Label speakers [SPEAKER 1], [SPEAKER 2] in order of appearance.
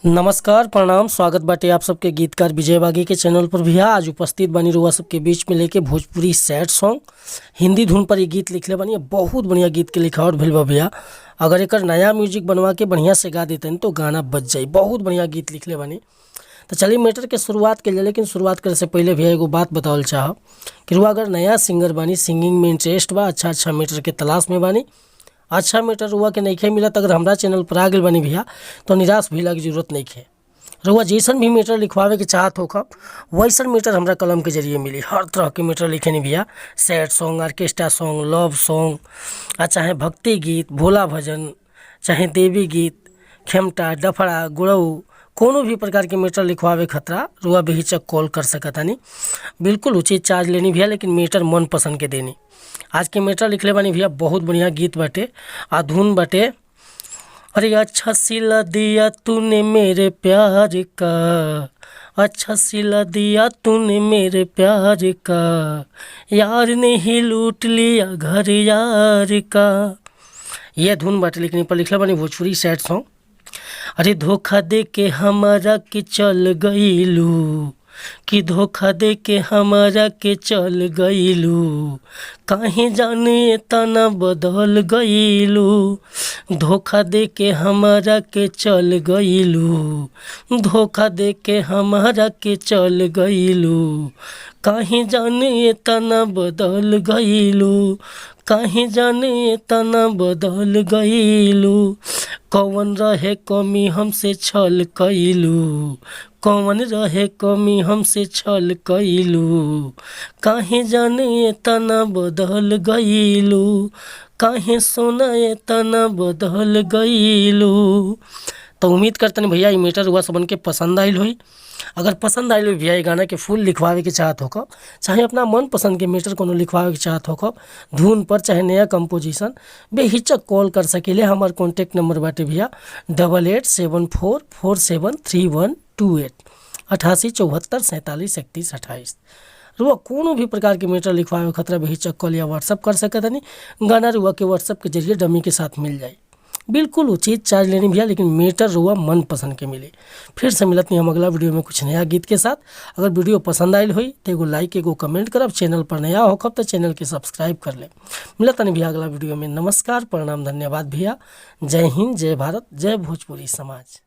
[SPEAKER 1] नमस्कार, प्रणाम, स्वागत बाटे आप सबके गीतकार विजय बागी के चैनल पर भी। आज उपस्थित बानी रुआ सबके बीच में लेके भोजपुरी सैड सॉन्ग। हिंदी धुन पर ये गीत लिखले बानी। बहुत बढ़िया गीत के लिखावट भेल बा भैया। अगर एकर नया म्यूजिक बनवा के बढ़िया से गा देतन तो गाना बज जाई। बहुत बढ़िया गीत लिखले बानी। तो चलिए मैटर के शुरुआत के लिए, लेकिन शुरुआत करे से पहले भैया एगो बात बतावल चाहब कि रुआ अगर नया सिंगर बानी, सिंगिंग में इंटरेस्ट बा, अच्छा अच्छा मैटर के तलाश में बानी, अच्छा मैटर रुआ के नइखे मिलत, अगर हमरा चैनल पर आ गेल बानी भैया तो निराश भइला के जरूरत नइखे। रुआ जैसन भी मैटर लिखवावे के चाहत होखब, वैसन मैटर हमरा कलम के जरिए मिली। हर तरह के मैटर लिखेनी भैया, sad song, orchestra song, love song, आ चाहे भक्ति गीत, भोला भजन, चाहे देवी गीत, खेमटा, डफड़ा, गुड़ऊ, कोनो भी प्रकार के मीटर लिखवावे खतरा रुआ बेहिचक कॉल कर सकतानी। बिल्कुल उचित चार्ज लेनी भैया, लेकिन मीटर मन पसंद के देनी। आज के मीटर लिखले बानी भैया, बहुत बढ़िया गीत बाटे आ धुन बाटे। अरे अच्छा सिला दिया तूने मेरे प्यार का, अच्छा सिला दिया तूने मेरे प्यार का, यार ने ही लूट लिया घर यार का। यह धुन बाटे, लेकिन पर लिखले बानी भोजपुरी सैड सॉन्ग। अरे धोखा दे के हमारा के चल गईलू, कि धोखा दे के हमारा के चल गईलू, काहे जाने तना बदल गईलू। धोखा दे के हमारा के चल गईलू, धोखा दे के हमारा के चल गईलू, काहे जाने तना बदल गईलू, काहे जाने तना बदल गईलू। कौन रहे कमी हमसे छल कईलू, कौन रहे कमी हमसे छल कईलू, काहे जाने तना बदल गईलू, काहे सोना तना बदल गईलू। तो उम्मीद करतनी भैया ई मैटर हुआ सबन के पसंद आइल होई। अगर पसंद आइल होई भैया, ई गाना के फुल लिखवावे के चाहत होखब, चाहे अपना मन पसंद के मैटर कोनो लिखवावे के चाहत होखब धुन पर, चाहे नया कंपोजिशन, बेहिचक कॉल कर सकीले। हमार कॉन्टैक्ट नंबर बाटे भैया 8874473128, 8874473128। रुआ कोनो भी प्रकार के मैटर लिखवावे खतरा बेहिचक कॉल या व्हाट्सअप कर सकतनी। गाना रुआ के व्हाट्सअप के जरिए डमी के साथ मिल जाई। बिल्कुल उचित चार्ज लेनी भैया, लेकिन मीटर रुआ मन पसंद के मिली। फिर से मिलत नहीं हम अगला वीडियो में कुछ नया गीत के साथ। अगर वीडियो पसंद आयल होई तो एगो लाइक, एगो कमेंट करब। चैनल पर नया होखब तो चैनल के सब्सक्राइब कर ले। मिलत नहीं भैया अगला वीडियो में। नमस्कार, प्रणाम, धन्यवाद भैया। जय हिंद, जय भारत, जय भोजपुरी समाज।